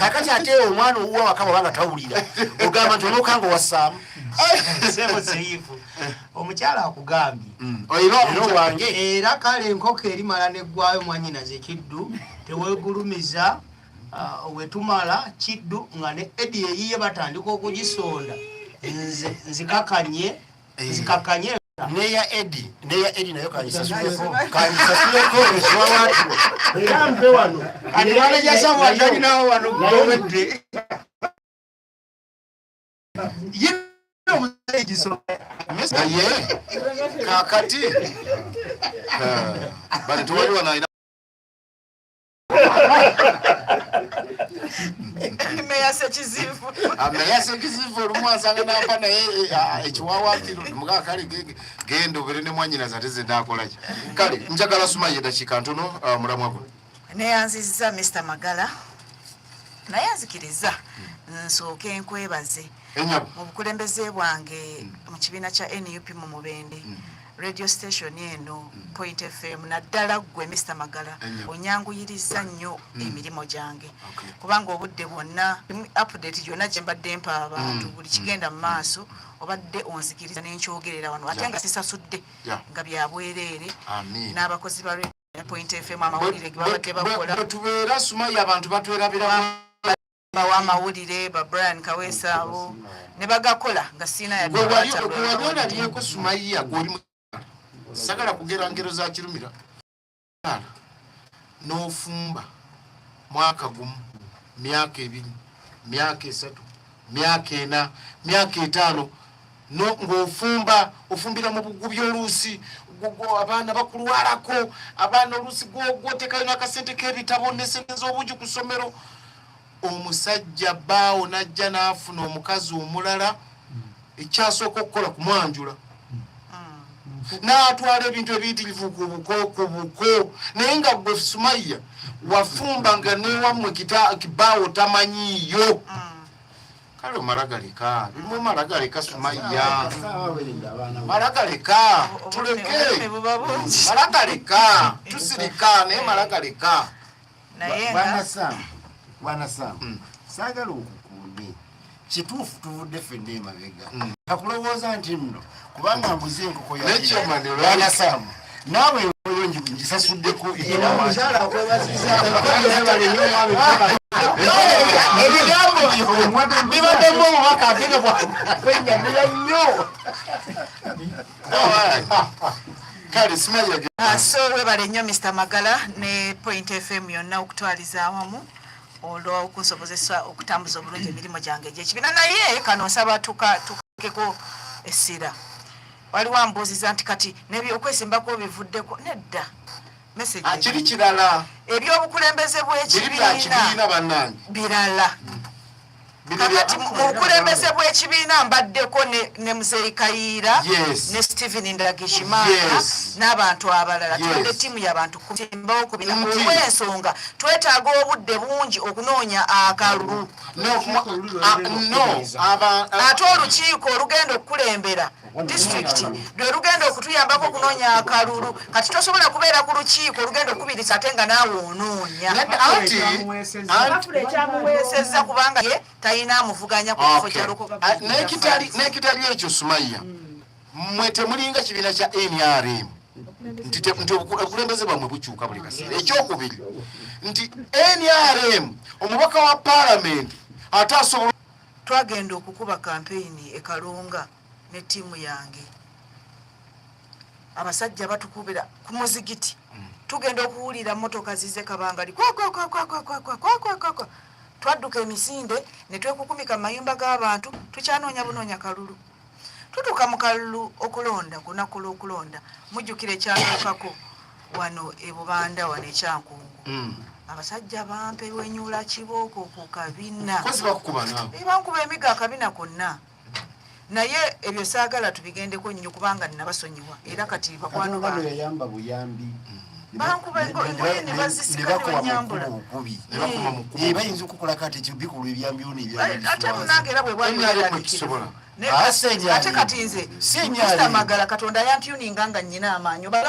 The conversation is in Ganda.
Kakati ate omwana owuwa waka bwabanga tawulira, ogamba nti onookanga owassaamu. Sebo Seyifu, omukyala akugambye. Era owange. Era kale enkoko erimala neggwayo, mwanyinaze Kiddu, teweegulumiza. Wetumala Kiddu nga ne Edi eyiye batandika okugisonda, nze nzikakanye, nzikakanye. Neya Edi nayo kangisasuleko ekiwawaatiro. Era mpe wano. Kati manager Samuel talinawo wano gowedde ye omuzeeyi gisoma. Naye kakati bali tewali wano alina. Meya Sekizivu. Meya Sekizivu olumu asanga nampa naye ekiwawaatiro mugaa. Kale genda obeere ne mwanyinaze, ate ze naakolaki? Kale njagala Sumaye dakiika ntono, mulamwa guno. Neyanzizza, Mr Magala, naye nzikiriza nsooke nkwebaze. Enyabo. Mu bukulembeze bwange mu kibiina kya NUP mu Mubende, radio station eno Point FM, naddala ggwe Mr Magala, Ennyo. onyanguyiriza nnyo emirimu gyange, kubanga obudde bwonna update gyonna gye mbadde mpa abantu, buli kigenda mu maaso, obadde onzikiriza nenkyogerera wano, ate nga sisasudde, nga byabwereere. Amiina. N'abakozi ba Radio Point FM, amawulire ge babadde bakola, Bwe tubeera, Sumaye, abantu batwerabira. Bawa amawulire ba Brian Kaweesa abo ne bagakola nga siina yadde. Gwe wali olabyeko, Sumayiya, gwoli sagala kugera ngero za kirumira n'ofumba mwaka gumu, myaka 2, myaka 3, myaka 4, myaka 5, ng'ofumba, ofumbira mu bugubi, oluusi abaana bakulwalako, abaana oluusi gwotekayo n'akasente k'ebitabo nesente z'obungi ku ssomero. Omusajja bbaawo n'ajja n'afuna omukazi omulala, ekyasooka okukola kumwanjula, n'atwala ebintu ebiyitirivu ku buko, ku buko. Naye nga gwe Sumaya wafumba nga newammwe kibaawo tamanyiiyo. Kale omala galeka, bimu omala galeka, Sumaya, mala galeka, tuleke. Obulumi buba bungi. Mala galeka, tusirika, naye mala galeka. Naye Bwana nga Sam, bwana Sam, saagala okukuume. Kituufu, tuvudde ffenna emabega. Kakulowooza nti nno kubanga nguze enkoko ya N'ekyomani bwana Sam, naawe enkoyo ngisasuddeko. Era omukyala akwebaziza, webale nnyo omwami. Ebigambo byo bibaddemu obubaka ate nga bwenyamira nnyo. Kale Sumaya. So webale nnyo, Mr Magala ne Point FM yonna okutwaliza awamu, olw'okunsobozesa okutambuza obulungi emirimu gyange egyekibiina. Naye kano nsaba tukakeko essira. Waliwo ambuuziza nti kati nebyokwesimbako bivuddeko? Nedda. Message Kiri kirala. Ebyobukulembeze Biri bya bw'ekibiina kibiina, bannange. birala. Bino bya- Kakati mu bukulembeze bw'ekibiina mbaddeko ne Muzeeyi Kayiira ne Stephen Ndagijimana n'abantu abalala. Tubadde ttiimu y'abantu kusimbawo ku bina. Olw'ensonga twetaaga obudde bungi okunoonya akalulu. No, no, Ate olukiiko olugenda okukulembera disitulikiti lwe lugenda okutuyambako okunoonya akalulu. Kati tosobola kubeera ku lukiiko olugenda okukubiriza ate nga naawe onoonya. Nedda, anti Ekyamuweesezza kubanga ye talina amuvuganya ku kifo kya Lukoba. N'ekitali ekyo, Sumaya, mmwe temulinga kibiina kya NRM nti obukulembeze bwammwe bukyuka buli kaseera. Ekyokubiri nti NRM omubaka wa paalamenti ate asobola Twagenda okukuba kampeyini e Kalunga ne ttiimu yange, abasajja batukubira ku muzigiti. Tugenda okuwulira motoka zize kabangali kwakwakwakwakwakwakwakwakwa. Twadduka emisinde ne twekukumika mu mayumba g'abantu, tukyanoonya bunoonya kalulu. Tutuuka mu kalulu okulonda, ku lunaku lw'okulonda, mujjukira ekyatuukako wano e Bubanda, wano ekyankungu. Abasajja bampewenyula kibooko ku kabina. Kozi bakukuba naawe? Bankuba emigo akabina konna. Naye ebyo saagala tubigendeko nnyo kubanga nabasonyiwa, era kati bakwano Bano bange. yayamba buyambi. Bankuba engoye ne bazisika ne Bakuba mu banyambula. kkubo obubi. Ne bakuma mu kkubo. Bayinza okukola kati ekibikolwa ebyambyona. Ate munange era bwe bwali NRM bweraliikirivu. ekisobola. Ate kati nze Si NRM. Mr Magala, Katonda yantuninga nga nnyina amaanyi.